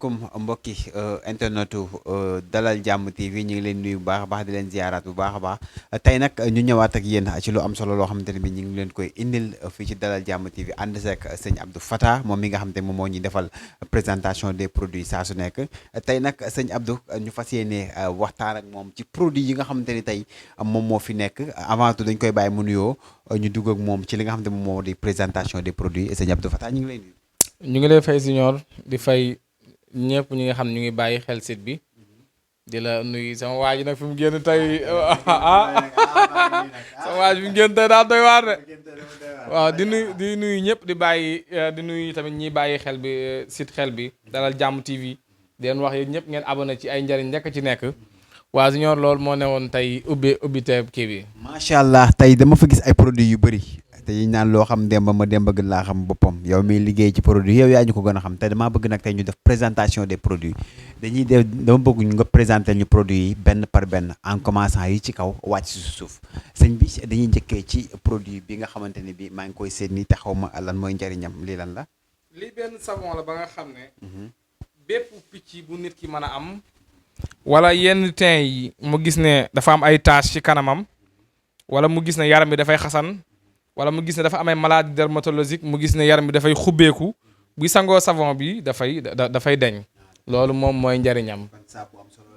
asalaamaaleykum mbokki internetu Dalal Jàmm TV ñu ngi leen nuyu bu baax a baax di leen ziaraat bu baax a baax tey nag ñu ñëwaat ak yéen ci lu am solo loo xamante ne bi ñu ngi leen koy indil fii ci Dalal Jàmm TV ànd seeg sëñ Abdou Fata moom mi nga xamante ne moom moo ñuy defal présentation des produits saa su nekk tey nag sëñ Abdou ñu fas yéene waxtaan ak moom ci produit yi nga xamante ni tey moom moo fi nekk avant tout dañ koy bàyyi mu nuyoo ñu dugg ak moom ci li nga xamante ne moom moo di présentation des produits sëñ Abdou Fata ñu ngi lay nuyu. ñu ngi lay fay siñoor di fay ñëpp ñi nga xam ñu ngi bàyyi xel site bi di la nuyu sama waa ji nag fi mu génn tey sama waa ji fi mu génn tey daal doy waar de waaw di nuyu ñëpp di nuyu tamit ñiy bàyyi xel bi site xel bi Dalal Jàmm TV di leen wax yéen ñëpp ngeen abonné ci ay njëriñ njëkk ci nekk waa siñoor loolu moo ne woon tey ubbi teeb kii bi macha allah tey dama fa gis ay produits yu bëri te yi naan loo xam demba ma demba gën laa xam boppam yow miy liggéey ci produit yow yaa ñu ko gën a xam te damaa bëgg nag tey ñu def présentation des produits dama bëgg ñu nga présenter ñu produits yi benn par benn en commençant yi ci kaw wàcc si suuf sëñ bi dañuy njëkkee ci produit bi nga xamante ne bi maa ngi koy seet nii te xaw ma lan mooy njëriñam lii lan la lii benn savon la ba nga xam ne bépp picc bu nit ki mën a am wala yenn teint yi mu gis ne dafa am ay taches ci kanamam wala mu gis ne yaram bi dafay xasan wala mu gis ne dafa amee maladie dermatologique mu gis ne yaram bi dafay xubbeeku buy sangoo savon bi dafay deñ loolu moom mooy njariñam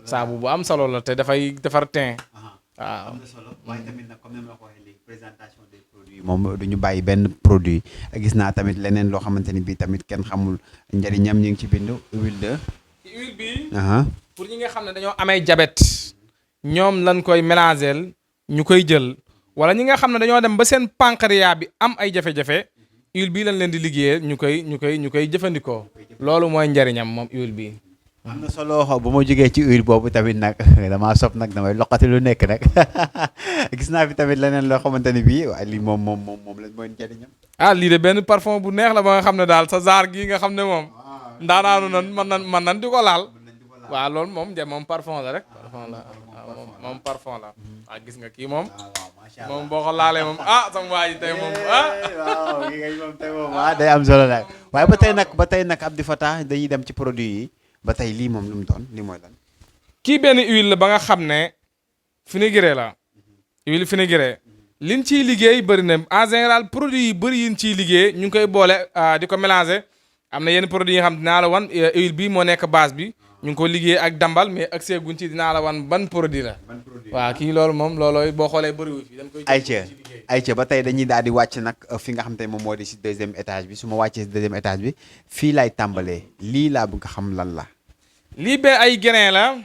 saabu bu am solo la te dafay defar teint waaw am na solo waaye tamit nag comme ni ma la ko waxee léegi présentation des produits moom du ñu bàyyi benn produit gis naa tamit leneen loo xamante ni bii tamit kenn xamul njariñam ñu ngi ci bind huile de ci huile bi pour ñi nga xam ne dañoo amee diabète ñoom lañ koy mélanger ñu koy jël wala ñi nga xam ne dañoo dem ba seen pancréas bi am ay jafe-jafe huile bii lañ leen di liggéeyee ñu koy jëfandikoo loolu mooy njariñam moom huile bi am na solo bu ma jógee ci huile boobu tamit nag damaa sopp nag damay loqati lu nekk nag gis naa fi tamit leneen loo xamante ni bii waaye lii moom lañ mooy njariñam lii de benn parfum bu neex la ba nga xam ne daal sa zaar gii nga xam ne moom ndaanaanu nan man nan di ko laal waaw loolu moom parfum la rek parfum la moom parfum la waaw gis nga kii moom boo ko laalee moom sama waa ji tey moom waaw kii ngay moom tey moom day am solo nag waaye ba tey nag Abdou Fata dañuy dem ci produit yi ba tey lii moom lu mu doon lii mooy lan kii benn huile la ba nga xam ne fenugrec la huile fenugrec liñ ciy liggéey bëri na en général produit yi bëri yiñ ciy liggéey ñu ngi koy boole di ko mélanger am na yenn produit yi nga xam dinaa la wan huile bi moo nekk base bi ñu ngi ko liggéey ak dambal mais ak seeguñ ci dinaa la wan ban produit la waaw kii loolu moom loolooy boo xoolee bëriwu fi dañ koy ayca ba tey dañuy daal di wàcc nag fi nga xam te ne moom moo di si deuxième étage bi su ma wàccee si deuxième étage bi fii laay tàmbalee lii laa bëgg xam lan la lii ba ay grain la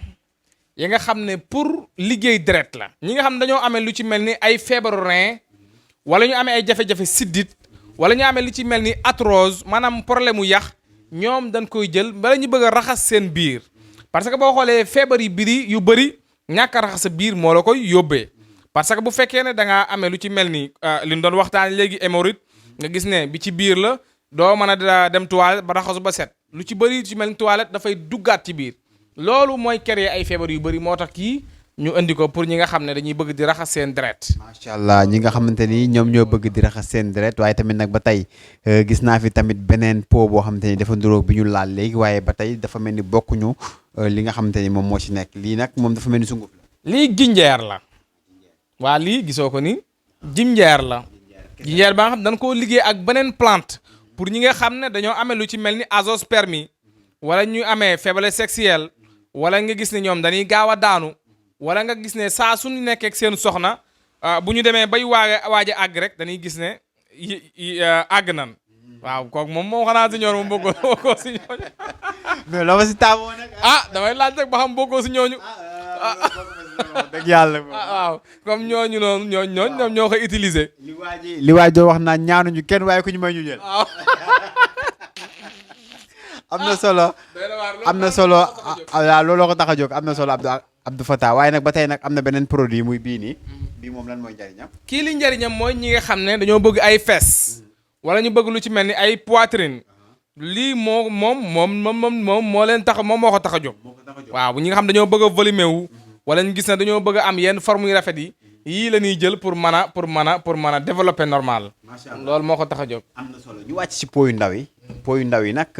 yi nga xam ne pour liggéey deret la ñi nga xam ne dañoo amee lu ci mel ni ay feebaru rein wala ñu amee ay jafe-jafe siddit wala ñu amee lu ci mel ni arthrose maanaam problème mu yax ñoom dañ koy jël bala ñu bëgg a raxas seen biir parce que boo xoolee feebar yu bëri ñàkk a raxas sa biir moo la koy yóbbee parce que bu fekkee ne da ngaa amee lu ci mel ni li ñu doon waxtaan léegi hémorroïde nga gis ne bi ci biir la doo mën a dem toilette ba raxasu ba set lu ci bëri lu ci mel ni toilette dafay duggaat ci biir loolu mooy créer ay feebar yu bëri moo tax kii ñu indi ko pour ñi nga xam ne dañuy bëgg di raxas seen deret macha allah ñi nga xamante ni ñoom ñoo bëgg di raxas seen deret waaye tamit nag ba tey gis naa fi tamit beneen pot boo xamante ni dafa nduróog bi ñu laal léegi waaye ba tey dafa mel ni bokkuñu li nga xamante ni moom moo ci nekk lii nag moom dafa mel ni sunguf la lii ginjeer la waa lii gisoo ko ni ginjeer la ginjeer ba nga xam dañ koo liggéey ak beneen plante pour ñi nga xam ne dañoo amee lu ci mel ni azoospermie wala ñu amee faiblesse sexuelle wala nga gis ne ñoom dañuy gaaw a daanu wala nga gis ne saa suñu nekkee ak seen soxna bu ñu demee bay waaj a àgg rek dañuy gis ne àgg nan waaw kooku moom xanaa si ñooñu moom bokkoo si ñooñu. mais loo ma si taamoo nag. damay laaj rek ba xam bokkoo si ñooñu. dëgg yàlla waaw comme ñooñu noonu ñoom ñoo koy utiliser. li waaj doo wax naan ñaanuñu kenn waaye ku ñu may ñu jël. am na solo am na solo waaw looloo ko tax a jóg am na solo Abdou Fata waaye nag ba tey nag am na beneen produit muy bii nii bii moom lan mooy njariñam kii li njariñam mooy ñi nga xam ne dañoo bëgg ay fesses wala ñu bëgg lu ci mel ni ay poitrine lii moom moo leen tax moom moo ko tax a jóg waaw ñi nga xam dañoo bëgg a volume wu wala ñu gis ne dañoo bëgg a am yenn forme yu rafet yi yii la ñuy jël pour mën a développer normal loolu moo ko tax a jóg am na solo ñu wàcc ci pot yu ndaw yi nag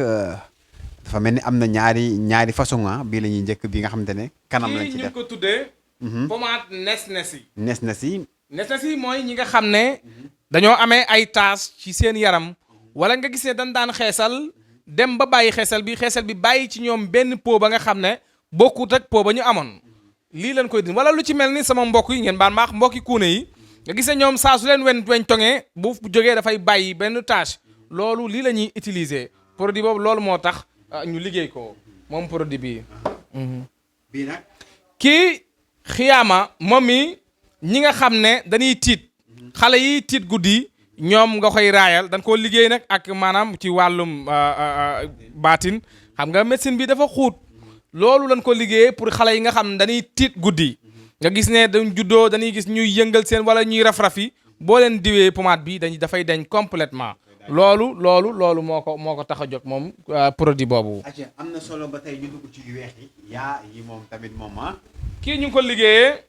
dafa mel ni am na ñaari façon bii la ñuy njëkk bi nga xamante ne kanam lañ ci kii ñu def ngi ko tuddee pommade nes-nes yi mooy ñi nga xam ne dañoo amee ay taches ci seen yaram wala nga gis ne dañ daan xeesal dem ba bàyyi xeesal bi bàyyi ci ñoom benn po ba nga xam ne bokkut ak po ba ñu amoon lii leen koy din wala lu ci mel ni sama mbokk yi ngeen baal maax mbokki kuune yi nga gis ne ñoom saa su leen weñ toŋee bu jógee dafay bàyyi benn tache loolu lii la ñuy utiliser produit boobu loolu moo tax ñu liggéey ko moom produit bii bii nag kii xiyaama moom mi ñi nga xam ne dañuy tiit xale yi tiit guddi ñoom nga koy raayal dañ koo liggéey nag ak maanaam ci wàllum baatin xam nga médecine bi dafa xuut loolu lañ ko liggéeyee pour xale yi nga xam ne dañuy tiit guddi nga gis ne dañ juddoo dañuy gis ñuy yëngal seen wala ñuy raf-rafi boo leen diwee pommade bi dafay dañ complètement loolu moo ko tax a jóg moom produit boobu. am na solo ba tey ñu dugg ci yu weex yi moom tamit moom kii ñu ngi ko liggéeyee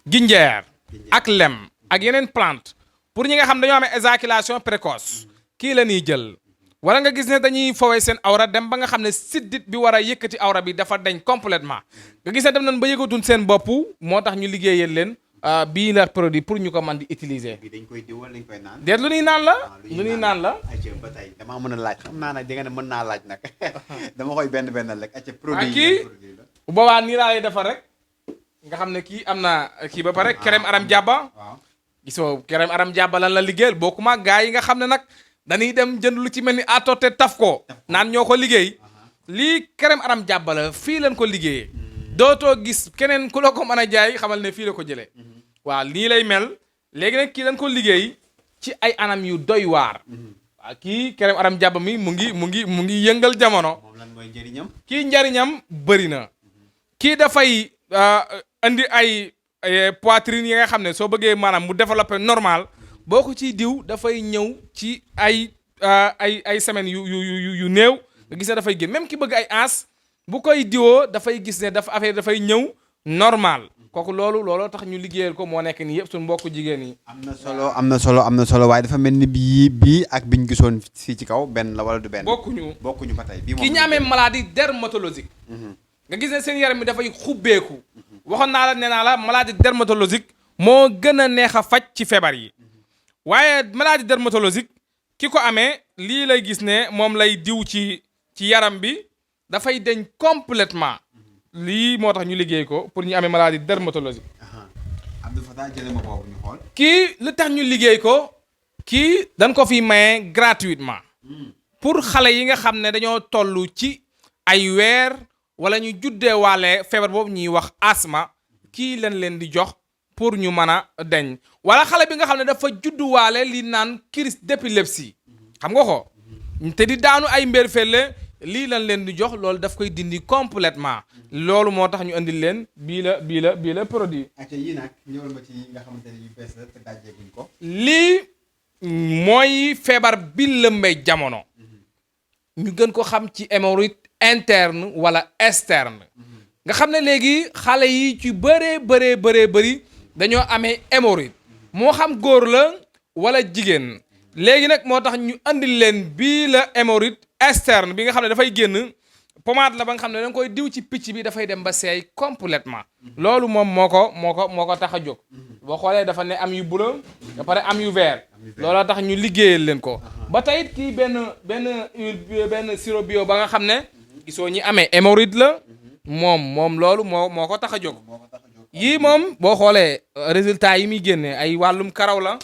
ginjeer ak lem ak yeneen plante pour ñi nga xam dañoo amee éjaculation précoce kii la ñuy jël wala nga gis ne dañuy fowee seen awra dem ba nga xam ne siddit bi war a yëkkati awra bi dafa dañ complètement nga gis ne dem nañ ba yëkkatuñ seen bopp moo tax ñu liggéeyal leen bii la produit pour ñu ko mën di utiliser. dañ koy diwal dañ koy naan. déet lu ñuy naan la. lu ñuy naan la. ba tey damaa mën a laaj xam naa nag di nga ne mën naa laaj nag dama koy benn rek. produit kii bu boobaa nii laa lay defar rek nga xam ne kii am na kii ba pare crème aram jàbba. waaw gisoo crème aram jàbba lan la liggéeyal bokkuma gaa yi nga xam ne nag dañuy dem jënd lu ci mel ni atoté taf ko naan ñoo ko liggéey lii crème aram jàbba la fii lañ ko liggéeyee dootoo gis keneen ku la ko mën a jaay xamal ne fii la ko jëlee waaw lii lay mel léegi nag kii dañ ko liggéey ci ay anam yu doy waar waaw kii crème aram jàbba mi mu ngi yëngal jamono. moom lan mooy njëriñam. kii njariñam bëri na kii dafay indi ay poitrine yi nga xam ne soo bëggee maanaam mu développé normal boo ko ciy diw dafay ñëw ci ay semaines yu néew nga gis ne dafay génn même ki bëgg ay ans bu koy diwoo dafay gis ne dafay ñëw normal kooku looloo tax ñu liggéeyal ko moo nekk nii yëpp suñu mbokku jigéen yi. am na solo waaye dafa mel ni bii ak biñ gisoon fii ci kaw benn la wala du benn. bokkuñu ba tey bii moom ki ñu amee maladie dermatologique. nga gis ne seen yaram mi dafay xubbeeku. waxoon naa la nee naa la maladie dermatologique moo gën a neex a faj ci feebar yi waaye maladie dermatologique ki ko amee lii lay gis ne moom lay diw ci yaram bi dafay deñ complètement lii moo tax ñu liggéey ko pour ñu amee maladie dermatologique. Abdou Fata jëlee ma boobu ñu xool. kii lu tax ñu liggéey ko kii dañ ko fi maye gratuitement pour xale yi nga xam ne dañoo toll ci ay weer. wala ñu juddee waale feebar boobu ñuy wax asma kii leen di jox pour ñu mën a deñ wala xale bi nga xam ne dafa judduwaale li naan crise d'épilepsie xam nga ko te di daanu ay mbir felle lii leen di jox loolu daf koy dindi complètement loolu moo tax ñu andil leen bii la produit. yi nag ñëwal ma ci nga xamante ne yu bees la te dajjeeguñ ko. lii mooy feebar bi lëmbee jamono ñu gën ko xam ci hémorroïde interne wala externe nga xam ne léegi xale yi ci bëri dañoo amee hémorroïde moo xam góor la wala jigéen léegi nag moo tax ñu andil leen bii la hémorroïde externe bi nga xam ne dafay génn pommade la ba nga xam ne da nga koy diw ci picc bi dafay dem ba seey complètement loolu moom moo ko tax a jóg boo xoolee dafa ne am yu bleu ba pare am yu vert looloo tax ñu liggéeyal leen ko ba tey it kii benn sirop bio ba nga xam ne gisoo ñi amee hémorroïde la moom loolu moo ko tax a jóg yii moom boo xoolee résultat yi muy génne ay wàllum karaw la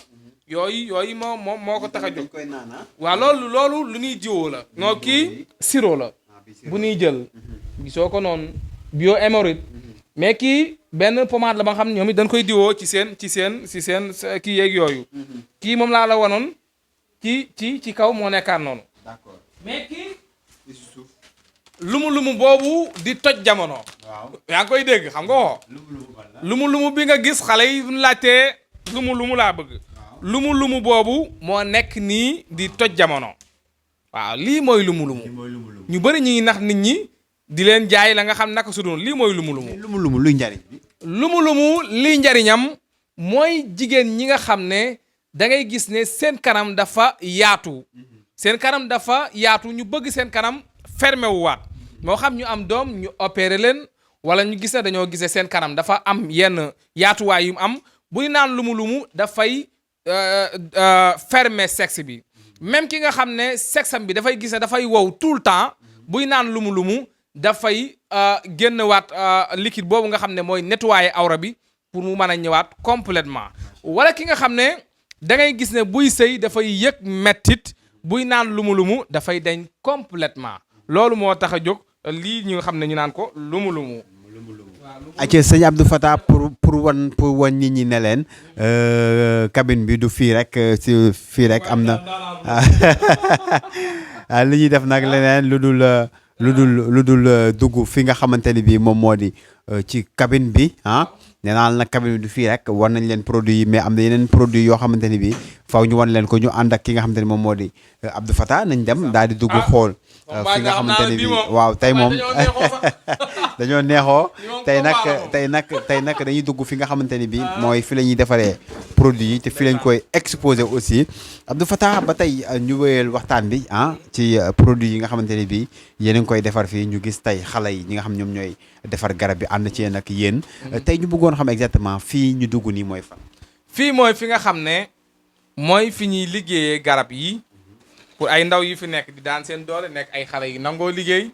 yooyu moo ko tax a jóg waaw loolu lu ñuy jiwoo la noo kii sirop la bu ñuy jël gisoo ko noonu bio hémorroïde mais kii benn pommade la ba nga xam ne ñoom it dañ koy diwoo ci seen kii yeeg yooyu kii moom laa la wanoon ci kaw moo nekkaat noonu d'accord mais kii lumu boobu di toj jamono. waaw yaa ngi koy dégg xam nga ko. lumu bi nga gis xale yi duñ laajtee lumu laa bëgg. lumu boobu moo nekk nii di toj jamono. waaw lii mooy lumu. ñu bëri ñu ngi nax nit ñi di leen jaay la nga xam naka su doon lii mooy lumu. luy njariñ bi. lumu lii njariñam mooy jigéen ñi nga xam ne da ngay gis ne seen kanam dafa yaatu. seen kanam dafa yaatu ñu bëgg seen kanam fermé wu waat moo xam ñu am doom ñu opéré leen wala ñu gis ne dañoo gisee seen kanam dafa am yenn yaatuwaay yu mu am buy naan lumu dafay fermer sexe bi même ki nga xam ne sexe am bi dafay gis ne dafay wow tout le temps buy naan lumu dafay génn waat liquide boobu nga xam ne mooy nettoyer awra bi pour mu mën a ñëwaat complètement wala ki nga xam ne da ngay gis ne buy sëy dafay yëg mettit buy naan lumu dafay dañ complètement loolu moo tax a jóg lii ñu nga xam ne ñu naan ko lumu acca sëñ Abdou Fata pour wan nit ñi ne leen cabine bi du fii rek si fii rek am na li ñuy def nag leneen lu dul dugg fi nga xamante ni bii moom moo di ci cabine bi nee naa nag cabine bi du fii rek war nañ leen produit yi mais am na yeneen produit yoo xamante ni bii faw ñu wan leen ko ñu ànd ak ki nga xamante ni moom moo di Abdou Fata nañ dem daal di dugg xool fi nga xamante ni bii waaw tey moom dañoo neexoo tey nag dañuy dugg fi nga xamante ni bii mooy fi la ñuy defaree produit yi te fi lañ koy exposé aussi Abdou Fata ba tey ñu wéyal waxtaan bi ci produit yi nga xamante ni bii yéen a ngi koy defar fii ñu gis tey xale yi ñi nga xam ñoom ñooy defar garab bi ànd ci yéen ak yéen tey ñu bëggoon xam exactement fii ñu dugg nii mooy fan. fii mooy fi nga xam ne mooy fi ñuy liggéeyee garab yi pour ay ndaw yi fi nekk di daan seen doole nekk ay xale yi nangoo liggéey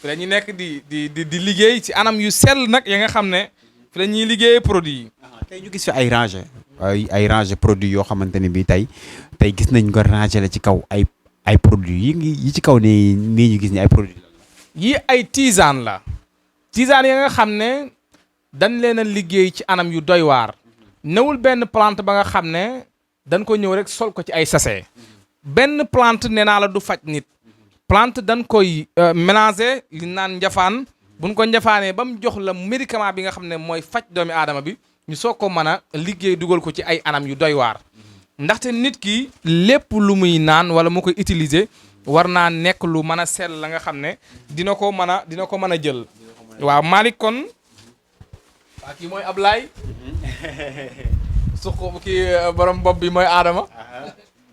fi la ñuy nekk di liggéey ci anam yu sell nag ya nga xam ne fi la ñuy liggéeyee produit yi. tey ñu gis fi ay rangé ay rangé produit yoo xamante ne bii tey gis nañ ko rangé la ci kaw ay produits yi ci kaw nii ñu gis ni ay produits yi ay tisane la tisane ya nga xam ne dañ leen a liggéey ci anam yu doy waar newul benn plante ba nga xam ne dañ ko ñëw rek sol ko ci ay sachet benn plante nee naa la du faj nit plante dañ koy mélanger li naan njafaan buñ ko njafaanee ba mu jox la médicament bi nga xam ne mooy faj doomi aadama bi ñu soog ko mën a liggéey dugal ko ci ay anam yu doy waar ndaxte nit ki lépp lu muy naan wala mu koy utiliser war naa nekk lu mën a sell la nga xam ne dina ko mën a jël waaw Malick kon waa kii mooy Ablaye suq kii borom bopp bi mooy Adama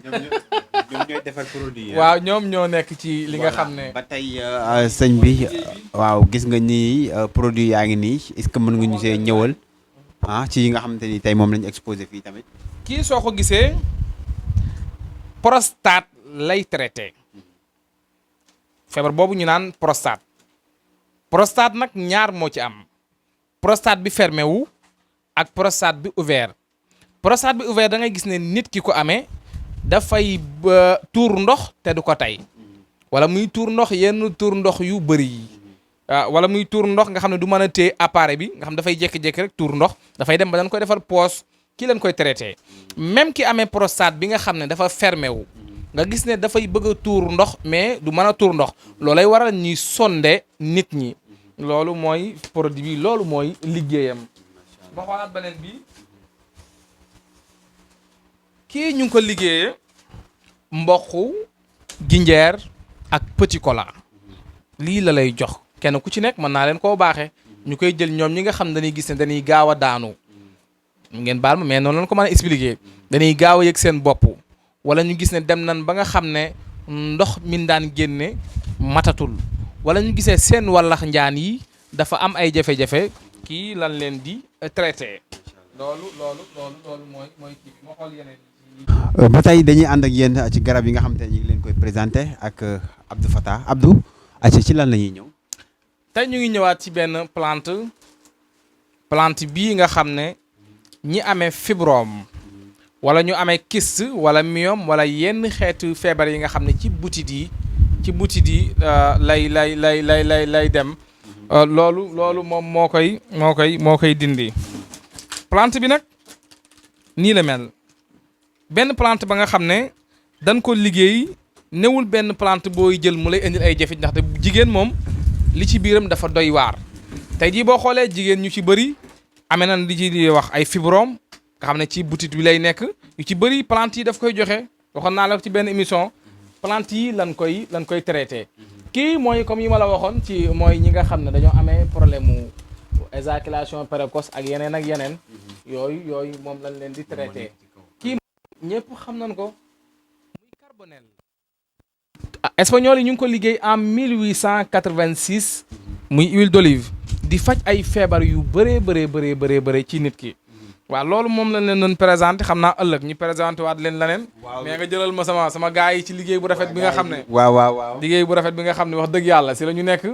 ñoom ñooy defar produit waaw ñoom ñoo nekk ci li nga xam ne ba tey sëñ bi waaw gis nga ni produit yaa ngi nii est-ce que mën nga ñu see ñëwal ci yi nga xamante ni tey moom lañu exposé fii tamit kii soo ko gisee prostate lay traité feebar boobu ñu naan prostate nag ñaar moo ci am prostate bi fermé wu ak prostate bi ouvert prostate bi ouvert da ngay gis ne nit ki ko amee dafay tuur ndox te du ko tey wala muy tuur ndox yenn tuur ndox yu bëri yi wala muy tuur ndox nga xam ne du mën a téye appareil bi nga xam dafay jékki-jékki rek tuur ndox dafay dem ba dañ koy defar poche kii lañ koy traité même ki amee prostate bi nga xam ne dafa fermé wu nga gis ne dafay bëgg a tuur ndox mais du mën a tuur ndox loolay waral ñuy sonde nit ñi loolu mooy produit bi loolu mooy liggéeyam ba xoolaat beneen bi kii ñu ngi ko liggéeyee mboqu ginjeer ak petit cola lii la lay jox kenn ku ci nekk mën naa leen koo baaxee ñu koy jël ñoom ñi nga xam dañuy gis ne dañuy gaaw a daanu ngeen baal ma mais noonu lañ ko mën a expliquer dañuy gaaw a yëg seen bopp wala ñu gis ne dem nañ ba nga xam ne ndox min daan génne matatul wala ñu gisee seen wallax njaan yi dafa am ay jafe-jafe kii lan leen di traité loolu mooy kii bi ma xool yeneen ba tey dañuy ànd ak yéen ci garab yi nga xamante ne ñu ngi leen koy présenté ak Abdou Fata Abdou ci lan la ñuy ñëw tey ñu ngi ñëwaat ci benn plante bii nga xam ne ñi amee fibrome wala ñu amee kyste wala myome wala yenn xeetu feebar yi nga xam ne ci butit yi lay dem loolu moom moo koy dindi plante bi nag nii la mel benn plante ba nga xam ne dañ ko liggéey newul benn plante booy jël mu lay indil ay jafe ndaxte jigéen moom li ci biiram dafa doy waar tey jii boo xoolee jigéen ñu ci bëri amee nañ li ci di wax ay fibrome nga xam ne ci butit bi lay nekk yu ci bëri plante yi daf koy joxe waxoon naa la ci benn émission plante yi lan koy traité kii mooy comme yi ma la waxoon ci mooy ñi nga xam ne dañoo amee problème mu éjaculation précoce ak yeneen yooyu moom lañ leen di traité kii ñëpp xam nañ ko muy carbonel espagnol yi ñu ngi ko liggéey en 1886 muy huile d'olive di faj ay feebar yu bëree ci nit ki. waaw loolu moom lañ leen doon présenté xam naa ëllëg ñu présenté waat leen leneen. mais nga jëlal ma sama gars yi ci liggéey bu rafet bi nga xam ne. waaw liggéey bu rafet bi nga xam ne wax dëgg yàlla si la ñu nekk.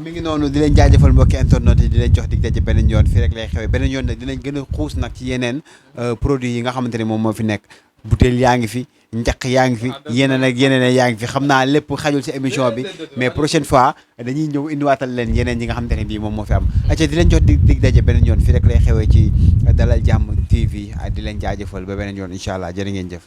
mi ngi noonu di leen jaajëfal mbokki internet yi di leen jox dig daje beneen yoon fii rek lay xewee beneen yoon nag dinañ gën a xuus nag ci yeneen produits yi nga xamante ne moom moo fi nekk butéel yaa ngi fi njaq yaa ngi fi yeneen ak yeneen yaa ngi fi xam naa lépp xajul ci émission bi mais prochaine fois dañuy ñëw indiwaatal leen yeneen yi nga xamante ne bii moom moo fi am acca di leen jox dig daje beneen yoon fii rek lay xewee ci Dalal Jàmm TV di leen jaajëfal ba beneen yoon incha allah jërë ngeen jëf